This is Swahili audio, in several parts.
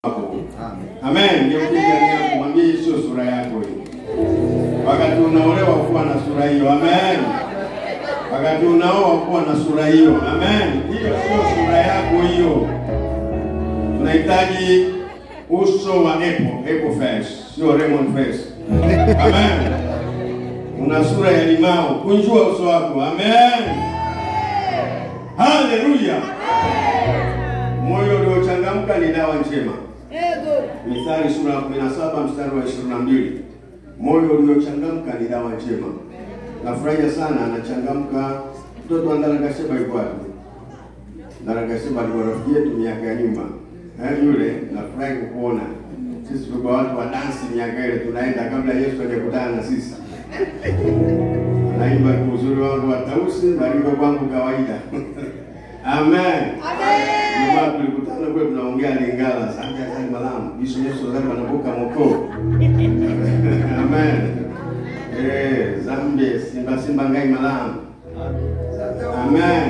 Wako. Amen. Ndio kijana mwambie sio sura yako hiyo. Wakati unaolewa kuwa na sura hiyo. Amen. Wakati unaoa kuwa na sura hiyo. Amen. Hiyo sio sura yako hiyo. Tunahitaji uso wa apple, apple face, sio lemon face. Amen. Una sura ya limao, kunjua uso wako. Amen. Haleluya. Moyo uliochangamka ni dawa njema. Mithali sura 17 mstari wa 22. Moyo uliochangamka ni dawa njema. Nafurahia sana anachangamka. Mtoto wa Ndaragaseba yuko wapi? Ndaragaseba alikuwa rafiki yetu miaka ya nyuma. Yule nafurahi kukuona. Sisi tulikuwa watu wa dansi miaka ile, tunaenda kabla Yesu hajakutana na sisi. Anaimba kwa uzuri wangu wa tausi, bariko kwangu kawaida. Amen. Amen. Tulikutana kule tunaongea Lingala, sasa sasa malamu. Yesu Yesu zamba nabuka moko. Amen. Zambe simba simba ngai malamu. Amen.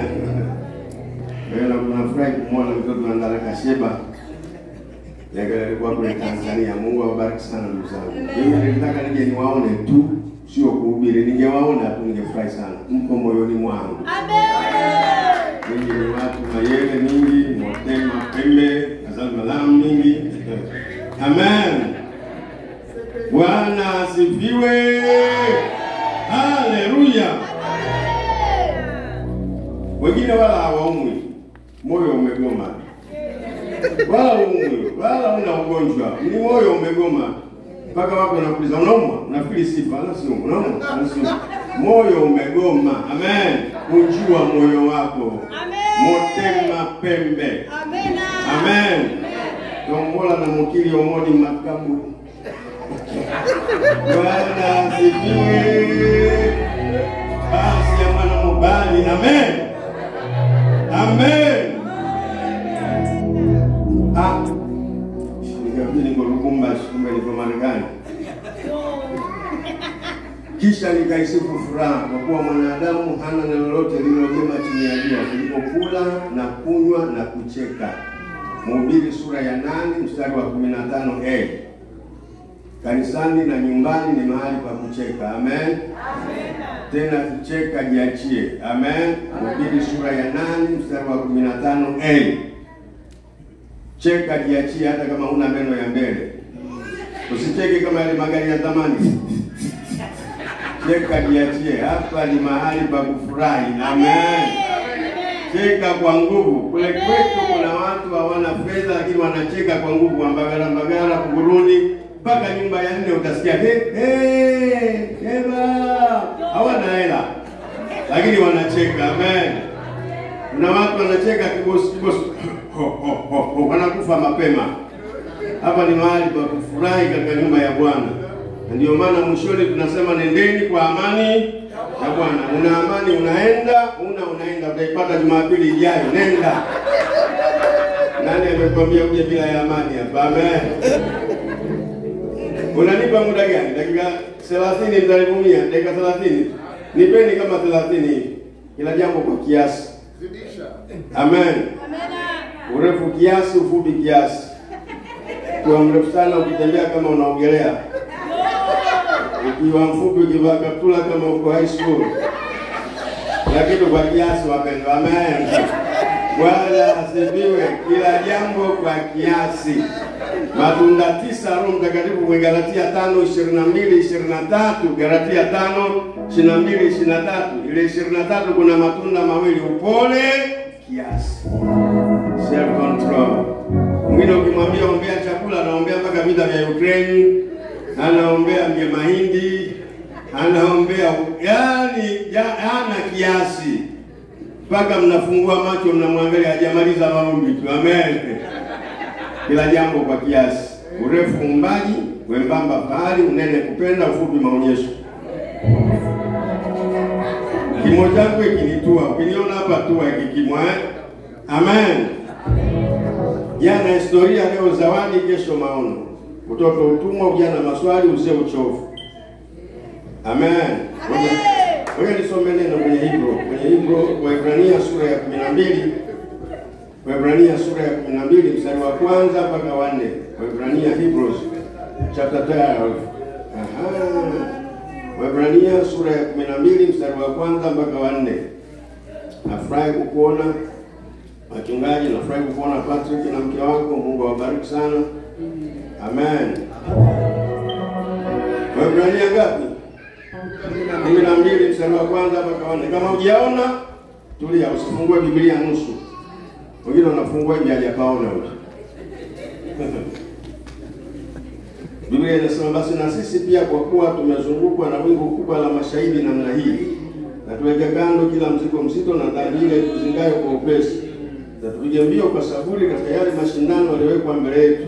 Leo tunafurahi kumwona mtoto wa Ndaragaseba. Yeye alikuwa kule Tanzania. Mungu awabariki sana ndugu zangu. Mimi nilitaka nije niwaone tu, sio kuhubiri. Ningewaona tu ningefurahi sana. Mko moyoni mwangu. Amen. Ninyi ni watu mayele mingi, motema pembe, azal malamu mingi. Amen. Bwana asifiwe. Haleluya. Wengine wala hawaumwi, moyo umegoma. Wala umwi, wala una ugonjwa, ni moyo umegoma. Mpaka wako wanakuuliza unaumwa? Unafikiri sifa, ala sio, unaumwa? Moyo umegoma. Amen. Unjua moyo wako. Amen. Motema pembe. Amen. Amen. Tombola na mukili omoni makambu. Bwana asifiwe. Basi ya mwana mubali. Amen. Amen. Ah. Nikafikiri niko Lubumbashi, kumbe niko Marekani. Kisha nikaisifu furaha kwa kuwa mwanadamu hana neno lolote lililo jema chini ya jua kuliko kula na kunywa na kucheka. Mhubiri sura ya 8 mstari wa 15a. Kanisani na nyumbani ni mahali pa kucheka. Amen. Amen. Tena kucheka jiachie. Amen. Mhubiri sura ya 8 mstari wa 15a. Cheka jiachie hata kama huna meno ya mbele. Usicheke kama yale magari ya zamani. Cheka jiachie, hapa ni mahali pa kufurahi. Amen. Cheka kwa nguvu. Kule kwetu kuna watu hawana fedha lakini wanacheka kwa nguvu, Mbagala Mbagala Kuguruni mpaka nyumba ya 4 utasikia he he heba. Hawana hela lakini wanacheka. Amen. Kuna watu wanacheka kibosi kibosi, ho ho ho, wanakufa mapema. Hapa ni mahali pa kufurahi katika nyumba ya Bwana. Ndio maana mwishoni tunasema nendeni kwa amani ya Bwana. Una amani unaenda, unaenda utaipata Jumapili ijayo. Nenda. Nani amekwambia uje bila ya amani hapa? Amen. Unanipa muda gani? Dakika 30 mtalivumia, dakika 30. Nipeni kama 30 hivi. Kila jambo kwa kiasi. Zidisha. Amen. Amen. Urefu kiasi, ufupi kiasi. Kwa mrefu sana ukitembea kama unaogelea. Ukiwa mfupi ukivaa kaptula kama uko high school. Lakini kwa kiasi wapendwa. Amen. Bwana asifiwe. Kila jambo kwa kiasi. Matunda 9 Roho Mtakatifu kwa Galatia 5:22 23. Galatia 5:22 23. Ile 23 kuna matunda mawili, upole, kiasi. Self control. Mwingine ukimwambia ombea chakula anaombea mpaka vita vya Ukraine. Anaombea mahindi, anaombea yani hana kiasi. Mpaka mnafungua macho mnamwangalia hajamaliza maombi tu. Amen. Kila jambo kwa kiasi. Urefu umbaji, wembamba fahari, unene kupenda, ufupi maonyesho. Kimo changu ikinitua, ukiniona hapa tua ikikimwa. Amen. Jana historia, leo zawadi, kesho maono. Utoto utumwa, ujana maswali, uzee uchovu. Amen. Ngoja nisome neno kwenye Hebrew, kwenye Hebrew Waebrania sura ya 12 Waebrania sura ya 12 mstari wa kwanza mpaka wa 4. Waebrania, Hebrews chapter 12. Aha. Waebrania sura ya 12 mstari wa kwanza mpaka wa 4. Nafurahi kukuona wachungaji, nafurahi kukuona Patrick na mke wako. Mungu awabariki sana. Amen. Waebrania ngapi? 12 mstari wa kwanza mpaka wa 4. Kama hujaona, tulia, usifungue Biblia nusu. Wengine wanafungua hivi hajapaona huko. Biblia inasema basi na sisi pia kwa kuwa tumezungukwa na wingu kubwa la mashahidi namna hii, na tuweke kando kila mzigo mzito na dhambi ile ituzingayo kwa upesi, na tupige mbio kwa saburi katika yale mashindano yaliyowekwa mbele yetu,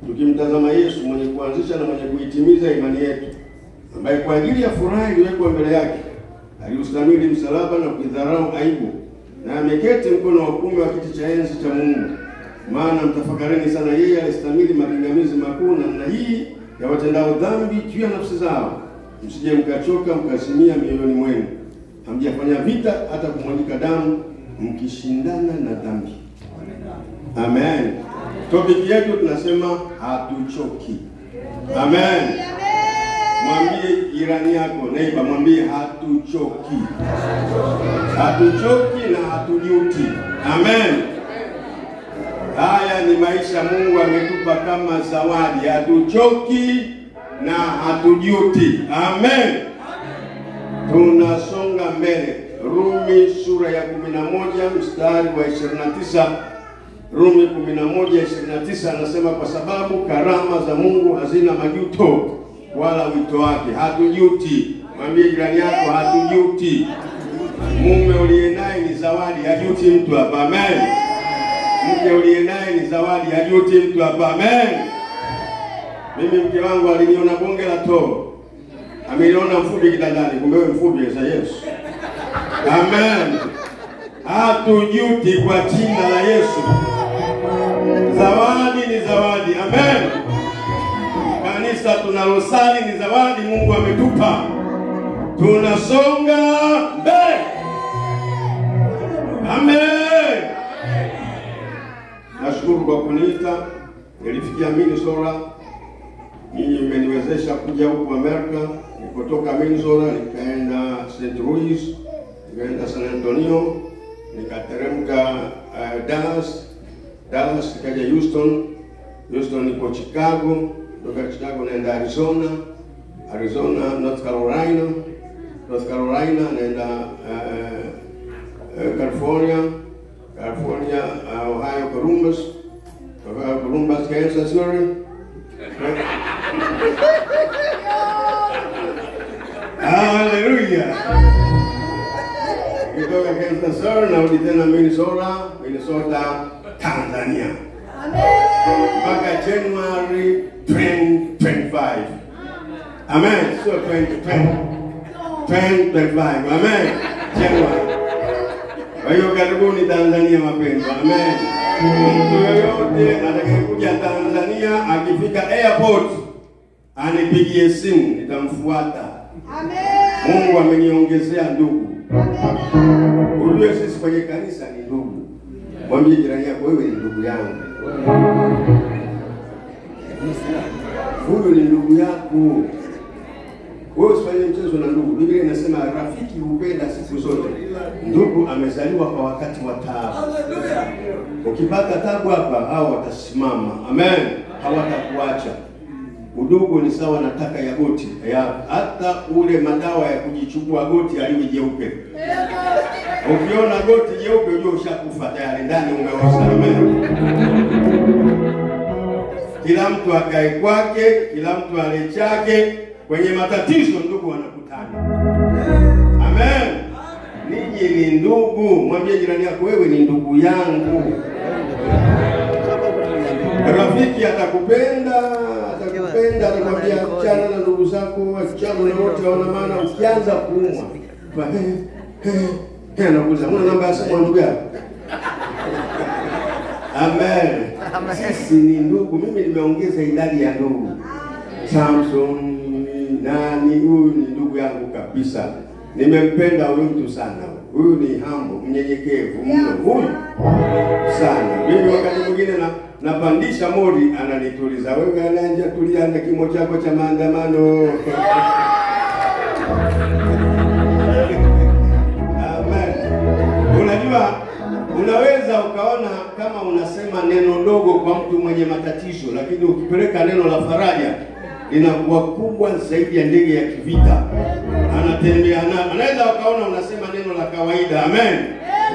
tukimtazama Yesu mwenye kuanzisha na mwenye kuitimiza imani yetu, ambaye kwa ajili ya furaha iliyowekwa mbele yake aliustahimili msalaba na kuidharau aibu, na ameketi mkono wa kuume wa kiti cha enzi cha Mungu. Maana mtafakarini sana yeye alistahimili mapingamizi makuu namna hii ya watendao dhambi juu ya nafsi zao, msije mkachoka mkazimia mioyoni mwenu. Hamjafanya vita hata kumwagika damu, mkishindana na dhambi. Amen. Topic yetu tunasema hatuchoki. Amen. Mwambie jirani yako, neighbor, mwambie hatuchoki. Hatuchoki na hatujuti. Amen. Haya ni maisha Mungu ametupa kama zawadi. Hatuchoki na hatujuti. Amen. Tunasonga mbele. Rumi sura ya 11 mstari wa 29. Rumi 11:29 anasema kwa sababu karama za Mungu hazina majuto wala wito wake. Hatujuti. Mwambie jirani yako hatujuti. Mume uliye naye ni zawadi, hajuti mtu hapa. Amen. Mke uliye naye ni zawadi, hajuti mtu hapa. Amen. Mimi mke wangu aliniona bonge la too, ameniona mfupi kitandani, kumbe wewe mfupi sasa Yesu. Amen. Hatujuti kwa jina la Yesu. Zawadi ni zawadi. Amen. Kanisa tunalosali ni zawadi Mungu ametupa. Tunasonga mbele. Amen. Nashukuru kwa kuniita. Nilifikia Minnesota. Ninyi mmeniwezesha kuja huku Amerika. Nilipotoka Minnesota nikaenda St. Louis, nikaenda San Antonio, nikateremka Dallas, Dallas nikaja Houston, Houston niko Chicago, kutoka Chicago naenda Arizona, Arizona North Carolina, North Carolina naenda California, California Ohio Columbus, Ohio Columbus Kansas City. Hallelujah. Kutoka Kansas City narudi tena Minnesota, Minnesota Tanzania. Mpaka January 2025. Amen. So 2020. 2025. Amen. January. Kwa hiyo karibuni Tanzania wapendwa. Amen. Mtu yoyote atakayekuja Tanzania akifika airport anipigie simu, nitamfuata. Amen. Mungu ameniongezea ndugu. Ujue sisi kwenye kanisa ni ndugu. Mwambie jirani yako wewe ni ndugu yangu. Huyu ni ndugu yako. Wewe usifanye mchezo na ndugu. Biblia inasema rafiki hupenda siku zote. Ndugu amezaliwa kwa wakati wa taabu. Ukipata taabu hapa, hao watasimama. Amen. Hawatakuacha. Udugu ni sawa na taka ya goti. Hata ule madawa ya kujichukua goti aliwe jeupe. Ukiona goti jeupe ujue ushakufa tayari, ndani umeoza. Amen. Kila mtu akae kwake, kila mtu ale chake. Kwenye matatizo ndugu wanakutana. Amen. Ninyi ni ndugu. Mwambie jirani yako wewe ni ndugu yangu. Rafiki atakupenda, atakupenda, atakwambia achana na ndugu zako, achana na wote hawana maana. Ukianza kuumwa, anakuuliza una namba ya simu ya ndugu yako? Amen. Sisi ni ndugu. Mimi nimeongeza idadi ya ndugu. Samson nani, huyu ni ndugu yangu kabisa. Nimempenda huyu mtu sana. Huyu ni humble, mnyenyekevu mno huyu sana. Mimi wakati mwingine napandisha mori, ananituliza. Wewe Ananja, tulia na kimo chako cha maandamano. Amen. Unajua, unaweza ukaona kama unasema neno dogo kwa mtu mwenye matatizo, lakini ukipeleka neno la faraja linakuwa kubwa zaidi ya ndege ya kivita. Anatembea na anaweza ukaona unasema neno la kawaida. Amen.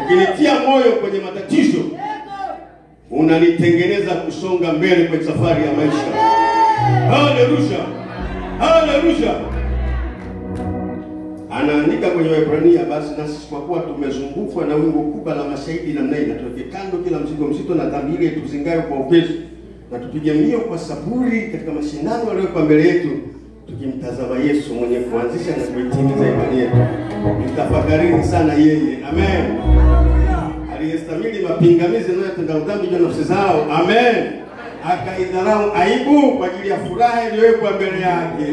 Ukinitia moyo kwenye matatizo, unanitengeneza kusonga mbele kwenye safari ya maisha. Haleluya. Haleluya. Anaandika kwenye Waebrania, basi nasi kwa kuwa tumezungukwa na wingu kubwa la mashahidi namna hii, na tuweke kando kila mzigo mzito na dhambi ile tuzingayo kwa upesi, na tupige mbio kwa saburi katika mashindano yaliyowekwa mbele yetu, tukimtazama Yesu mwenye kuanzisha na kuitimiza imani yetu. Mtafakarini sana yeye. Amen. Aliyestahimili mapingamizi yanayotenda dhambi juu ya nafsi zao. Amen. Akaidharau aibu kwa ajili ya furaha iliyowekwa mbele yake.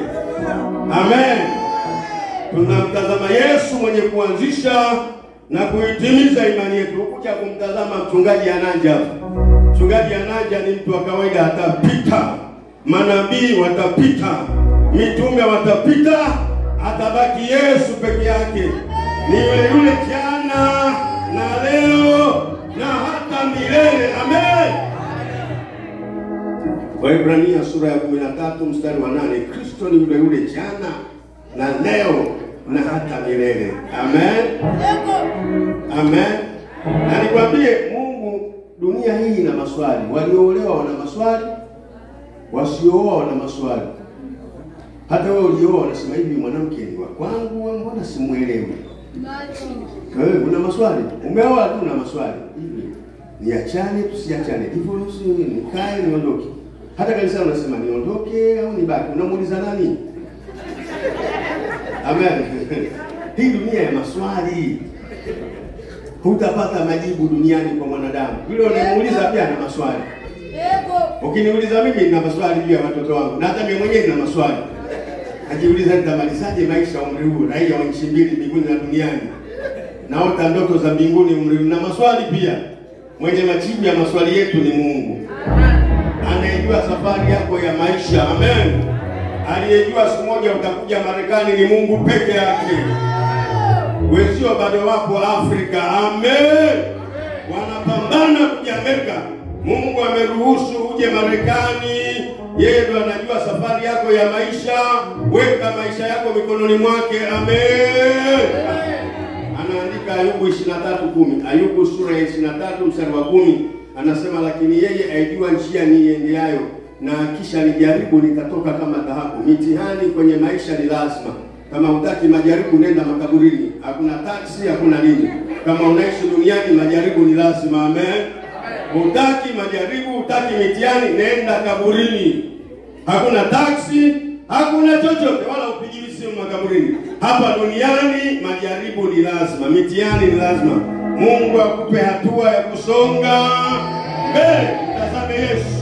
Amen. Tunamtazama Yesu mwenye kuanzisha na kuitimiza imani yetu. Ukuja kumtazama mchungaji Ananja. Mchungaji Ananja ni mtu wa kawaida, atapita. Manabii watapita, mitume watapita, atabaki Yesu peke yake. Ni yule yule jana na leo na hata milele. Amen. Waebrania sura ya 13 mstari wa 8, Kristo ni yule yule jana na leo na hata milele. Amen. Amen. Na nikwambie, Mungu, dunia hii ina maswali. Walioolewa wana maswali, wasiooa wana maswali. Hata wewe ulioa unasema hivi, mwanamke ni wa kwangu, mbona simuelewi? Wewe una maswali. Umeoa tu una maswali. Hivi niachane tusiachane, divorce, nikae niondoke. Hata kanisa unasema niondoke au nibaki. Unamuuliza nani? Amen. Hii dunia ya maswali. Hutapata majibu duniani kwa mwanadamu. Yule unamuuliza pia ana maswali. Ukiniuliza mimi nina maswali juu ya watoto wangu, na hata mimi mwenyewe nina maswali. Najiuliza nitamalizaje maisha umri huu, raia wa nchi mbili, mbinguni na duniani. Naota ndoto za mbinguni umri huu, na maswali pia. Mwenye majibu ya maswali yetu ni Mungu. Anayejua safari yako ya maisha. Amen. Aliyejua siku moja utakuja Marekani ni Mungu peke yake. Wenzio bado wapo Afrika. Amen. Wanapambana kuja Amerika. Mungu ameruhusu uje Marekani. Yeye ndo anajua safari yako ya maisha. Weka maisha yako mikononi mwake. Amen. Anaandika Ayubu 23:10. Ayubu sura ya 23 mstari wa 10 anasema, lakini yeye aijua njia niendeayo, na kisha nijaribu nikatoka kama dhahabu. Mitihani kwenye maisha ni lazima. Kama hutaki majaribu, nenda makaburini. Hakuna taksi, hakuna nini. Kama unaishi duniani, majaribu ni lazima. Amen. Hutaki majaribu, hutaki mitihani, nenda kaburini. Hakuna taksi, hakuna chochote, wala upigiwi simu makaburini. Hapa duniani majaribu ni lazima, mitihani ni lazima. Mungu akupe hatua ya kusonga mbele. Tazame Yesu.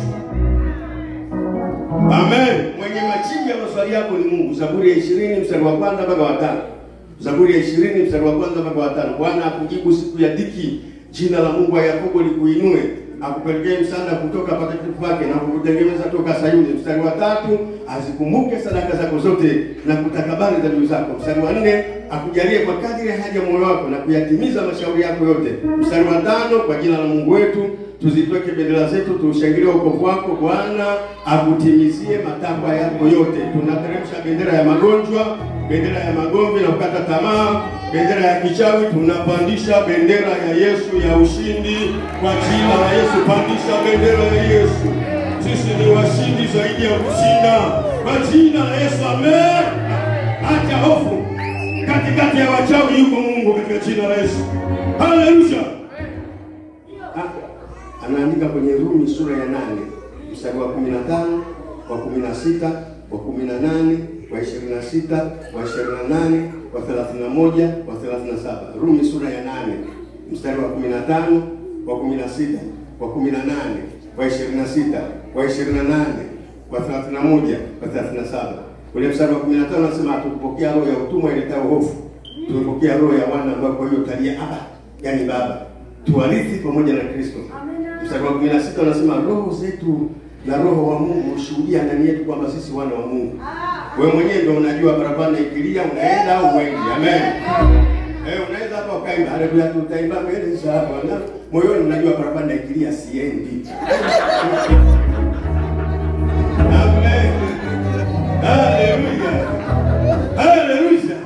Amen. Mwenye majibu ya maswali yako ni Mungu. Zaburi ya 20 mstari wa 1 mpaka wa 5. Zaburi ya 20 mstari wa 1 mpaka wa 5. Bwana akujibu siku ya dhiki, jina la Mungu wa Yakobo likuinue, akupelekee msaada kutoka patakatifu pake na kukutengeneza toka Sayuni. Mstari wa 3, azikumbuke sadaka zako zote na kutakabali dhabihu zako. Mstari wa 4, akujalie kwa kadiri ya haja moyo wako na kuyatimiza mashauri yako yote. Mstari wa 5, kwa jina la Mungu wetu tuzitweke bendera zetu, tuushangilie wokovu wako. Bwana akutimizie matakwa yako yote. Tunateremsha bendera ya magonjwa, bendera ya magomvi na kukata tamaa, bendera ya kichawi. Tunapandisha bendera ya Yesu ya ushindi. Kwa jina la Yesu, pandisha bendera ya Yesu. Sisi ni washindi zaidi ya kushinda, kwa jina la Yesu. Amen. Acha hofu. Katikati ya wachawi yuko Mungu, katika jina la Yesu. Haleluya. Anaandika kwenye Rumi sura ya 8 mstari wa 15, wa 16, wa 18, wa 26, wa 28, wa 31, wa 37. Rumi sura ya 8 mstari wa 15, wa 16, wa 18, wa 26, wa 28, wa 31, wa 37. Ule mstari wa 15 anasema, hatukupokea roho ya utumwa iletayo hofu, Tumepokea roho ya wana ambao kwa hiyo talia Aba, yani Baba. Tuwarithi pamoja na Kristo. Mstari wa 16 anasema roho zetu na roho wa Mungu hushuhudia ndani yetu kwamba sisi wana wa Mungu. Wewe mwenyewe ndio unajua barabara ikilia unaenda au uendi. Amen. Unaweza hapa ukaimba haleluya, tutaimba mbele za Bwana. Moyoni unajua barabara ikilia siendi. Amen. Haleluya. Haleluya.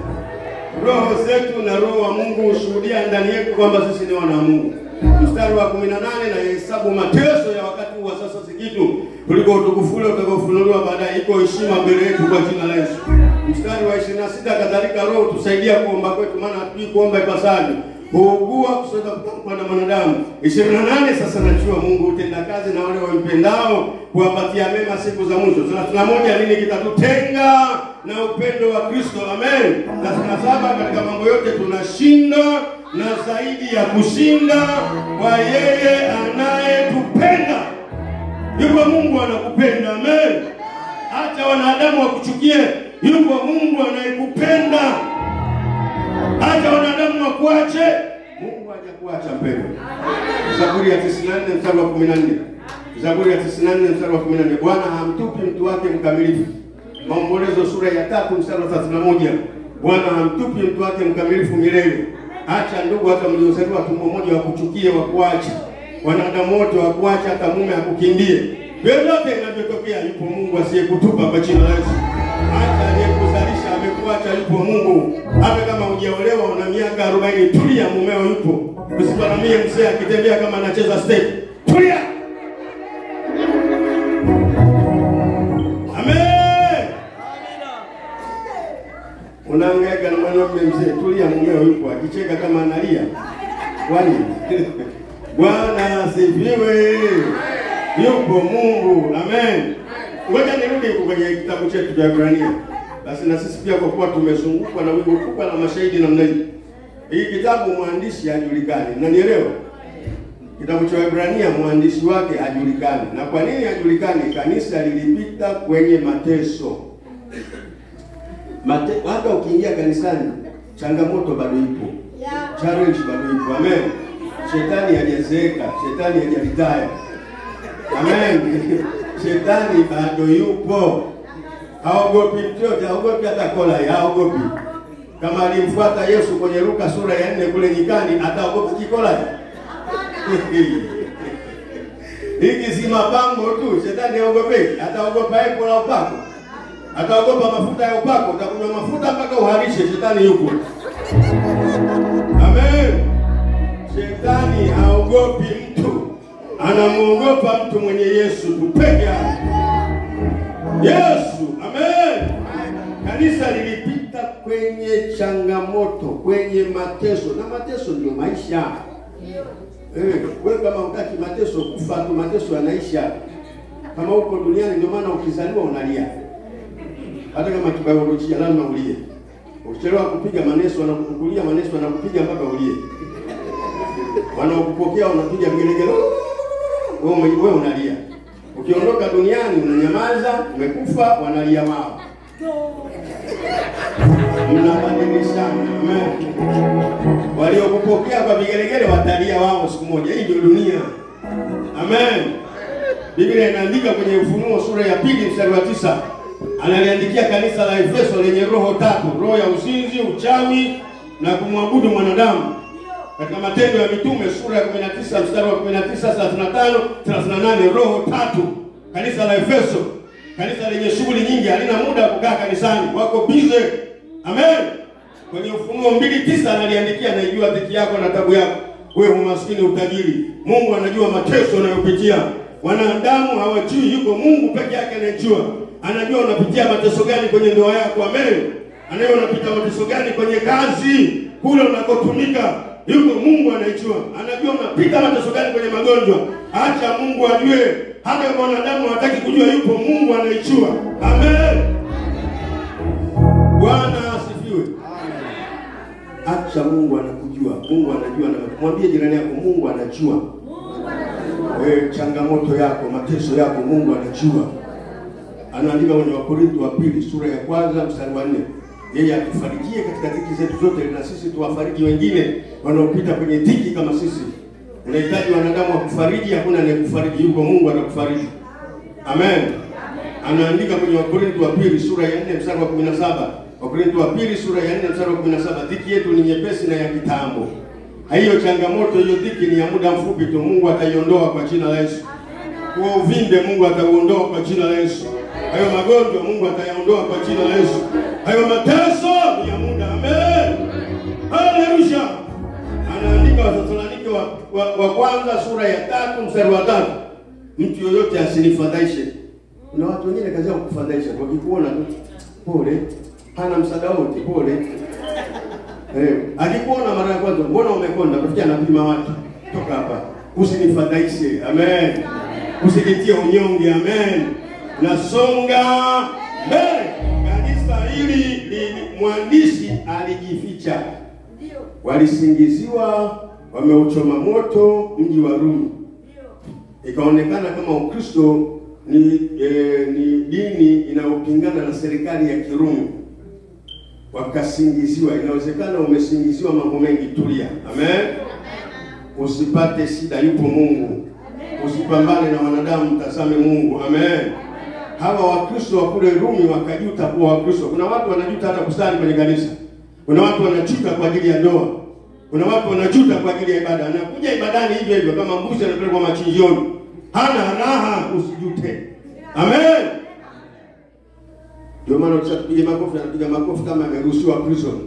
Roho zetu na roho wa Mungu hushuhudia ndani yetu kwamba sisi ni wana wa Mungu. Mstari wa 18, na hesabu mateso ya wakati huu wa sasa si kitu kuliko utukufu ule utakaofunuliwa baadaye. Iko heshima mbele yetu kwa jina la Yesu. Mstari wa 26, kadhalika roho tusaidia kuomba kwetu, maana hatujui kuomba ipasavyo, huugua kusota kutamkwa na mwanadamu. 28, sasa najua Mungu hutenda kazi na wale wampendao kuwapatia mema siku za mwisho. 31, nini kitatutenga na upendo wa Kristo? Amen. 37, katika mambo yote tunashinda na zaidi ya kushinda kwa yeye anayetupenda. Yupo Mungu anakupenda. Amen. Acha wanadamu wakuchukie, yupo Mungu anayekupenda. Acha wanadamu wakuache, Mungu hajakuacha mpendwa. Zaburi ya 94 mstari wa 14. Zaburi ya 94 mstari wa 14. Bwana hamtupi mtu wake mkamilifu. Maombolezo sura ya 3 mstari wa 31. Bwana hamtupi mtu wake mkamilifu milele. Acha ndugu hata mliozaliwa tumbo moja wakuchukie, wakuache. Wanadamu wote wakuache, hata mume akukimbie. Vyovyote inavyotokea, yupo Mungu asiyekutupa kwa jina la Yesu. Hata aliyekuzalisha amekuacha, yupo Mungu. Hata kama hujaolewa una miaka 40, tulia, mumeo yupo. Usiparamie mzee akitembea kama anacheza step. Tulia. Amen. Unahangaika na mwanaume mzee, tulia, mumeo yupo akicheka kama analia. Kwani Bwana asifiwe. Yupo Mungu. Amen. Ngoja nirudi kwenye kitabu chetu cha Ibrania. Basi na sisi pia kwa kuwa tumezungukwa na wingu kubwa la mashahidi namna hii. Hii kitabu mwandishi hajulikani. Mnanielewa? Kitabu cha Ibrania mwandishi wake hajulikani. Na kwa nini hajulikani? Kanisa lilipita kwenye mateso. Hata ukiingia kanisani, changamoto bado ipo. Challenge bado ipo. Amen. Shetani hajazeeka, shetani hajalitaya. Amen. Shetani bado yupo. Haogopi mtu yote, haogopi hata kola, haogopi. Kama alimfuata Yesu kwenye Luka sura ya 4 kule nyikani, ataogopa kikola? Hiki si mapango tu, shetani haogopi. Ataogopa epo la upako. Ataogopa mafuta ya upako, utakunywa mafuta mpaka uharishe, shetani yupo. Amen. Shetani haogopi mtu. Anamuogopa mtu mwenye Yesu tu peke yake. Yesu, amen. Kanisa lilipita kwenye changamoto, kwenye mateso, na mateso ndio maisha. Wewe kama hutaki mateso, kufa tu, mateso yanaisha. Kama uko duniani, ndio maana ukizaliwa unalia. Hata kama kibiolojia lazima ulie. Ukichelewa kupiga maneso wanakukulia, maneso wanakupiga mpaka ulie. Wanaokupokea wanapiga vigelegele. Wewe unalia. Ukiondoka duniani unanyamaza, umekufa, wanalia wao. Mnabadilishana. Waliokupokea kwa vigelegele watalia wao siku moja. Hii ndio dunia. Amen. Biblia inaandika kwenye Ufunuo sura ya 2 mstari wa 9. Analiandikia kanisa la Efeso lenye roho tatu, roho ya uzinzi, uchawi na kumwabudu mwanadamu. Katika Matendo ya Mitume sura ya 19 mstari wa 19, 35, 38, roho tatu. Kanisa la Efeso, kanisa lenye shughuli nyingi, halina muda kukaa kanisani, wako busy. Amen. Kwenye Ufunuo 2:9 analiandikia, naijua dhiki yako na tabu yako, wewe umaskini utajiri. Mungu anajua mateso unayopitia. Wanadamu hawajui, yuko Mungu peke yake anajua. Anajua unapitia mateso gani kwenye ndoa yako. Amen. Anajua unapita mateso gani kwenye kazi kule unakotumika. Yuko Mungu anajua. Anajua unapita mateso gani kwenye magonjwa. Acha Mungu ajue. Hata kama wanadamu hawataki kujua, yupo Mungu anajua. Amen. Bwana asifiwe. Acha Mungu anakujua. Mungu anajua. Na mwambie jirani yako, Mungu anajua. Mungu anajua. Changamoto yako, mateso yako, Mungu anajua. Anaandika kwenye Wakorintho wa pili sura ya 1 mstari wa 4. Yeye atufarijie katika dhiki zetu zote, na sisi tuwafariji wengine wanaopita kwenye dhiki kama sisi. Unahitaji wanadamu wakufariji, hakuna anayekufariji, yuko Mungu atakufariji. Amen. Anaandika kwenye Wakorintho wa pili sura ya 4 mstari wa 17. Wakorintho wa pili sura ya 4 mstari wa 17, dhiki yetu ni nyepesi na ya kitambo. Hiyo changamoto, hiyo dhiki ni ya muda mfupi tu, Mungu ataiondoa kwa jina la Yesu. Huo uvimbe Mungu atauondoa kwa jina la Yesu. Hayo magonjwa Mungu atayaondoa kwa jina la Yesu. Hayo mateso ni ya muda. Amen. Haleluya. Anaandika Wathesalonike wa kwanza sura ya 3 mstari wa 3. Mtu yoyote asinifadhaishe. Kuna watu wengine kazi yao kufadhaisha, wakikuona tu pole, hana msaada wote, pole. Akikuona mara ya kwanza, mbona umekonda? Rafiki anapima watu. Toka hapa. Usinifadhaishe. Amen. Usijitie unyonge. Amen. Nasonga mbele. Kanisa hili mwandishi alijificha. Walisingiziwa wameuchoma moto mji wa Rumi. Ikaonekana kama Ukristo ni dini inayopingana na serikali ya Kirumi. Wakasingiziwa. Inawezekana umesingiziwa mambo mengi, tulia. Amen. Usipate shida, yupo Mungu. Usipambane na wanadamu, mtazame Mungu. Amen. Hawa Wakristo wa kule Rumi wakajuta kuwa Wakristo. Kuna watu wanajuta hata kusali kwenye kanisa. Kuna watu wanajuta kwa ajili ya ndoa. Kuna watu wanajuta kwa ajili ya ibada. Anakuja ibadani hivyo hivyo kama mbuzi anapelekwa machinjioni. Hana raha, usijute. Amen. Ndio maana ukishapiga makofi anapiga makofi kama ameruhusiwa prison.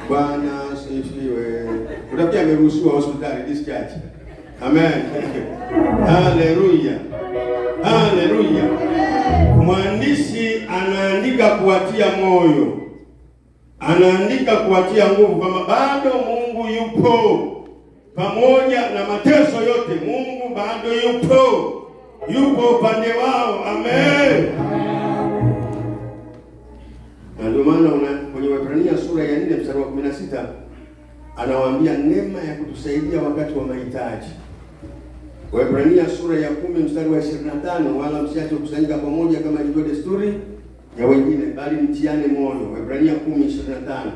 Bwana asifiwe. Utapiga ameruhusiwa hospitali discharge. Amen. Haleluya. Haleluya. Mwandishi anaandika kuwatia moyo. Anaandika kuwatia nguvu kwamba bado Mungu yupo. Pamoja na mateso yote, Mungu bado yupo. Yupo upande wao. Amen. Na ndio maana kwenye Waebrania sura ya 4 mstari wa 16 anawaambia neema ya kutusaidia wakati wa mahitaji. Waebrania sura ya 10 mstari wa 25, wala msiache kukusanyika pamoja kama ilivyo desturi ya wengine, bali mtiane moyo. Waebrania 10:25.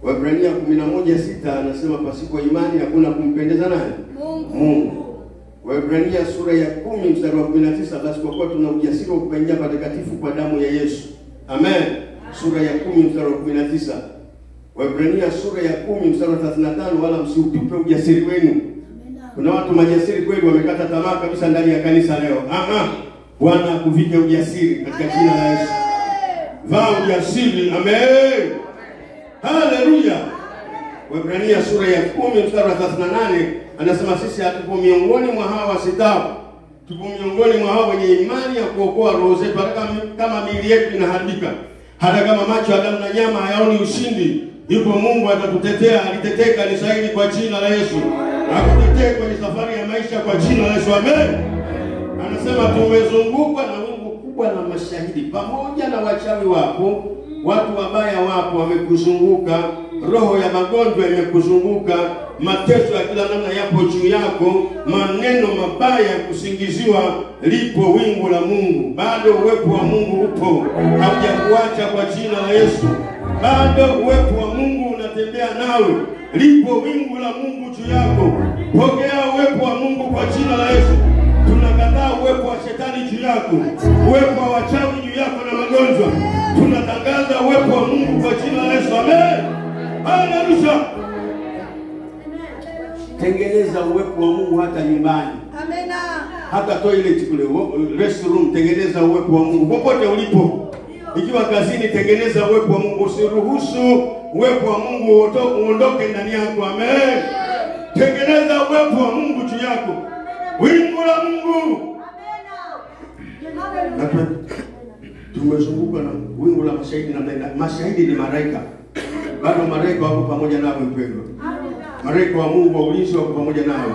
Waebrania 11:6 anasema pasipo imani hakuna kumpendeza nani? Mungu. Waebrania sura ya 10 mstari wa 19, basi kwa kuwa tuna ujasiri wa kuingia patakatifu kwa damu ya Yesu. Amen. Sura ya 10 mstari wa 19. Waebrania sura ya 10 mstari wa 35, wala msiutupe ujasiri wenu. Kuna watu majasiri kweli wamekata tamaa kabisa ndani ya kanisa leo. Bwana akuvike ujasiri katika jina la Yesu. Vaa ujasiri. Amen. Haleluya. Waebrania sura ya 10 mstari wa 38 anasema sisi hatupo miongoni mwa hawa wasitao, tupo miongoni mwa hao wenye imani ya kuokoa roho zetu. Hata kama miili yetu inaharibika, hata kama macho ya damu na nyama hayaoni ushindi, yupo Mungu atatutetea. Alitetea kanisa hili kwa jina la Yesu. Akutetee kwenye safari ya maisha kwa jina la Yesu. Amen. Anasema tumezungukwa na wingu kubwa la mashahidi, pamoja na wachawi wapo, watu wabaya wapo, wamekuzunguka, roho ya magonjwa imekuzunguka, mateso ya kila namna yapo juu yako, maneno mabaya ya kusingiziwa. Lipo wingu la Mungu. Bado uwepo wa Mungu upo, haujakuacha kwa jina la Yesu. Bado uwepo wa Mungu unatembea nawe. Lipo wingu la Mungu juu yako. Pokea uwepo wa Mungu kwa jina la Yesu. Tunakataa uwepo wa shetani juu yako, uwepo wa wachawi juu yako na magonjwa. Tunatangaza uwepo wa Mungu kwa jina la Yesu. Amen. Haleluya. Tengeneza uwepo wa Mungu hata nyumbani. Amen. Hata toilet kule, restroom, tengeneza uwepo wa Mungu popote ulipo. Ikiwa kazini, tengeneza uwepo wa Mungu. Usiruhusu uwepo wa Mungu uondoke ndani yako. Amen. Tengeneza uwepo wa Mungu juu yako. Wingu la Mungu. Amen. Tumezungukwa na wingu la mashahidi na mashahidi ni malaika. Bado malaika wako pamoja nawe mpendwa. Malaika wa Mungu wa ulinzi wako pamoja nawe.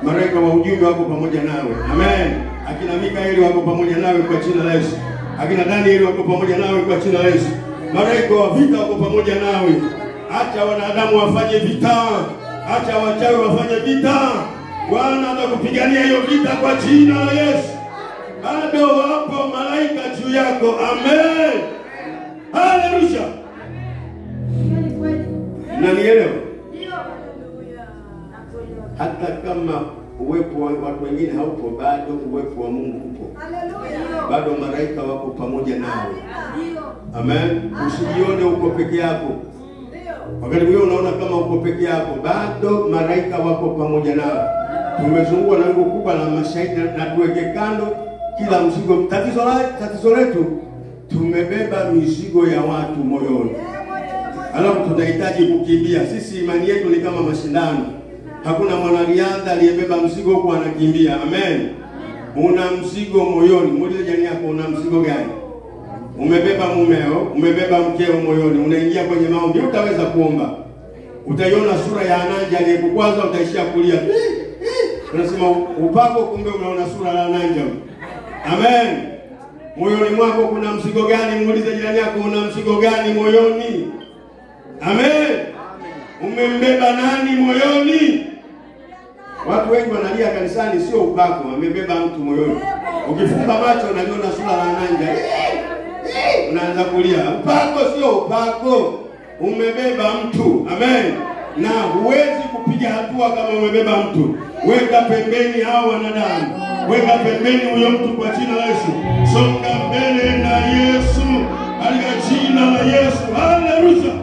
Malaika wa ujumbe wako pamoja nawe. Amen. Akina Mikaeli wako pamoja nawe kwa jina la Yesu. Akina Danieli wako pamoja nawe kwa jina la Yesu. Malaika wa vita wako pamoja nawe. Acha wanadamu wafanye vita. Acha wachawi wafanye vita. Bwana atakupigania hiyo vita kwa jina la Yesu. Bado wapo malaika juu yako. Amen. Haleluya. Haleluya. Nanielewa? Hata kama uwepo wa watu wengine haupo, bado uwepo wa Mungu upo. Bado malaika wako pamoja nawe. Amen. Usijione uko peke yako. Wakati mwingine unaona kama uko peke yako, bado malaika wako pamoja nawe. Tumezungukwa na wingu kubwa la mashahidi, na tuweke kando kila mzigo. Tatizo letu tumebeba mizigo ya watu moyoni. Alafu tunahitaji kukimbia. Sisi imani yetu ni kama mashindano. Hakuna mwanariadha aliyebeba mzigo huku anakimbia. Amen. Una mzigo moyoni. Muulize jirani yako, una mzigo gani? Umebeba mumeo, umebeba mkeo moyoni, unaingia kwenye maombi, utaweza kuomba. Utaiona sura ya Ananja aliyekukwaza, utaishia kulia. Unasema upako, kumbe unaona sura ya Ananja. Amen. Moyoni mwako kuna mzigo gani? Muulize jirani yako, una mzigo gani moyoni? Amen. Umembeba nani moyoni? Watu wengi wanalia kanisani sio upako, wamebeba mtu moyoni. Ukifumba macho unaliona sura la Ananja. Unaanza kulia. Upako sio upako, umebeba mtu. Amen. Na huwezi kupiga hatua kama umebeba mtu. Weka pembeni hao wanadamu. Weka pembeni huyo mtu kwa jina la Yesu. Songa mbele na Yesu, katika jina la Yesu. Haleluya.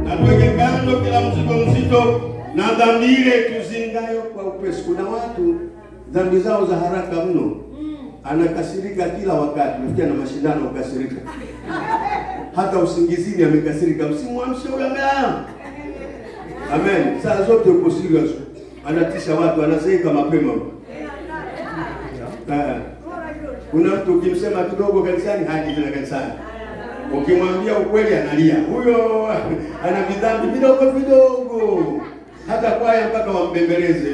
Na tuweke kando kila mzigo mzito na dhambi ile tuzingayo kwa upesi. Kuna watu dhambi zao za haraka mno. Anakasirika kila wakati. Unafikia na mashindano ukasirika. Hata usingizini amekasirika. Msimwamshe huyo amelala. Amen. Saa zote uko serious. Anatisha watu, anazeeka mapema. Kuna mtu ukimsema kidogo kanisani haji tena kanisani. Ukimwambia ukweli analia. Huyo ana vidhambi vidogo vidogo. Hata kwaya mpaka wambembeleze.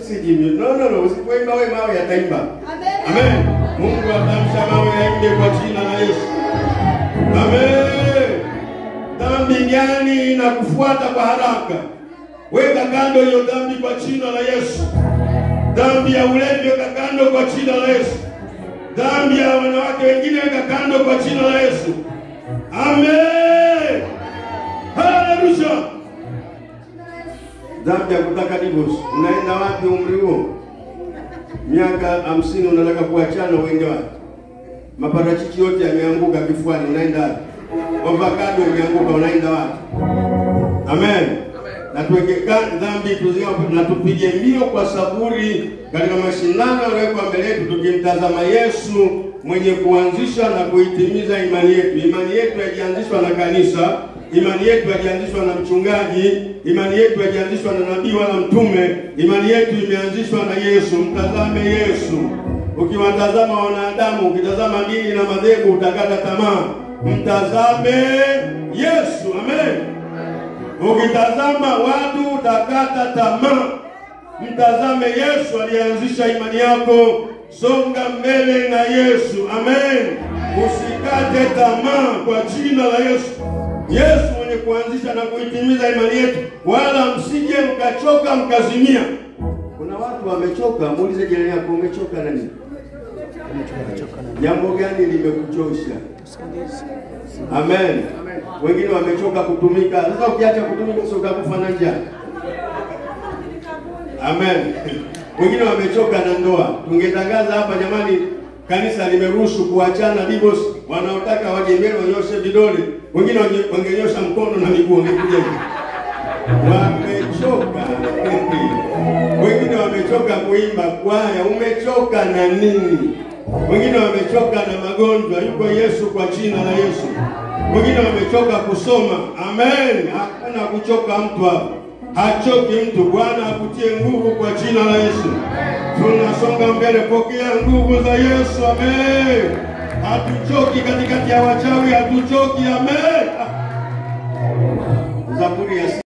Sijimi. No, usipoimba wewe mawe yataimba. Amen. Mungu atamsha mawe yaimbe kwa jina la Yesu. Amen. Dhambi gani inakufuata kwa haraka? Weka kando hiyo dhambi kwa jina la Yesu. Dhambi ya ulevi weka kando kwa jina la Yesu. Dhambi ya wanawake wengine weka kando kwa jina la Yesu. Amen. Haleluya. Dhambi ya kutaka divorce. Unaenda wapi umri huo? Miaka 50 unataka kuachana, uende wapi? Maparachichi yote yameanguka kifuani, unaenda wapi? Avocado imeanguka, unaenda wapi? Amen. Na tuweke dhambi na tupige mbio kwa saburi katika mashindano yaliyowekwa mbele yetu, tukimtazama Yesu mwenye kuanzisha na kuitimiza imani yetu. Imani yetu haijaanzishwa na kanisa, imani yetu haijaanzishwa na mchungaji, imani yetu haijaanzishwa na nabii wala mtume. Imani yetu imeanzishwa na Yesu. Mtazame Yesu. Ukiwatazama wanadamu, ukitazama dini na madhehebu utakata tamaa. Mtazame Yesu. Amen. Ukitazama watu utakata tamaa. Mtazame Yesu alianzisha imani yako. Songa mbele na Yesu. Amen. Usikate tamaa kwa jina la Yesu. Yesu mwenye kuanzisha na kuitimiza imani yetu, wala msije mkachoka mkazimia. Kuna watu wamechoka. Muulize jirani yako, umechoka na nini? Jambo gani limekuchosha? Amen. Wengine wamechoka kutumika. Sasa ukiacha kutumika sio utakufa na njaa. Amen. Wengine wamechoka na ndoa. Tungetangaza hapa jamani, kanisa limeruhusu kuachana divorce, wanaotaka waje mbele wanyoshe vidole. Wengine wangenyosha mkono na miguu wangekuja hivi. Wamechoka. Wengine wamechoka kuimba kwaya. Umechoka na nini? Wengine wamechoka na magonjwa. Yuko Yesu kwa jina la Yesu. Wengine wamechoka kusoma. Amen. Hakuna kuchoka mtu hapa. Hachoki mtu. Bwana akutie nguvu kwa jina la Yesu. Tunasonga mbele, pokea nguvu za Yesu. Amen. Hatuchoki katikati ya wachawi, hatuchoki. Amen. Zaburi ya